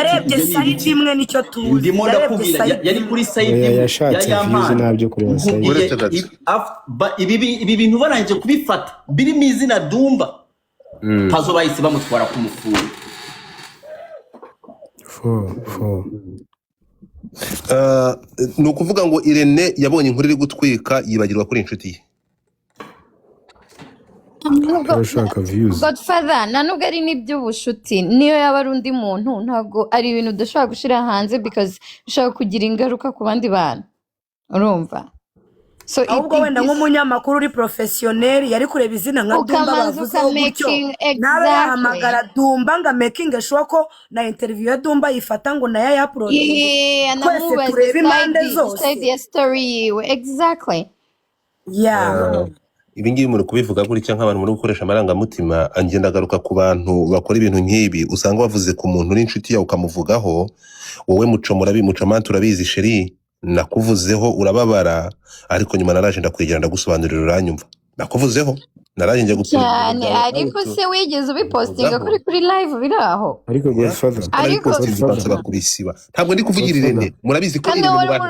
Yarebye ibyo ni side ibiki? imwe, nicyo tuzi. Ndimo Yarebye ndakubwira side yari imwe. kuri side Oya, imwe ya yashatse ya views, mpano. ntabyo kureba side. Nkubwiye Uretse gato. ibi bintu barangije kubifata birimo izina Dumba, Pazo bahise bamutwara kumufunga. Fo fo. Ni ukuvuga ngo Irene yabonye inkuru iri gutwika, yibagirwa kuri inshuti ye. Nubwo Arashaka views. Godfather, nta nubwo ari n'iby'ubushuti, niyo yaba ari undi muntu, ntabwo ari ibintu udashobora gushyira hanze because bishobora kugira ingaruka ku bandi bantu, urumva? So Ahubwo wenda nk'umunyamakuru uri professionnel yari kureba izina nka Dumba ukamanza bavuzeho gutyo, ukamaking nabe yahamagara Dumba ngo amakinge sure ko na interview ya Dumba yifata ngo nayo ayauploadinge, twese anamubaze turebe impande side zose. Side ya story yiwe, exactly. Ibi ngibi muri kubivuga gutya nk'abantu muri gukoresha amarangamutima. Ngenda agaruka ku bantu bakora ibintu nk'ibi, usanga bavuze ku muntu uri inshuti yawe ukamuvugaho. Wowe Muco, murabi Mucomante, urabizi chéri, nakuvuzeho urababara, ariko nyuma naraje ndakwegera, ndagusobanurira, uranyumva. Nakuvuzeho, naraje njya gupima ibintu Cyane. byawe Ariko out. se wigeze ubipostinga Mvugaho. kuri live biri aho? Ariko Yeah, Godfather, Ariko narabipostinze, Godfather, bansaba kubisiba. Ntabwo ndi kuvugira Godfather. Irene, murabizi ko Kandi Irene mu wari bantu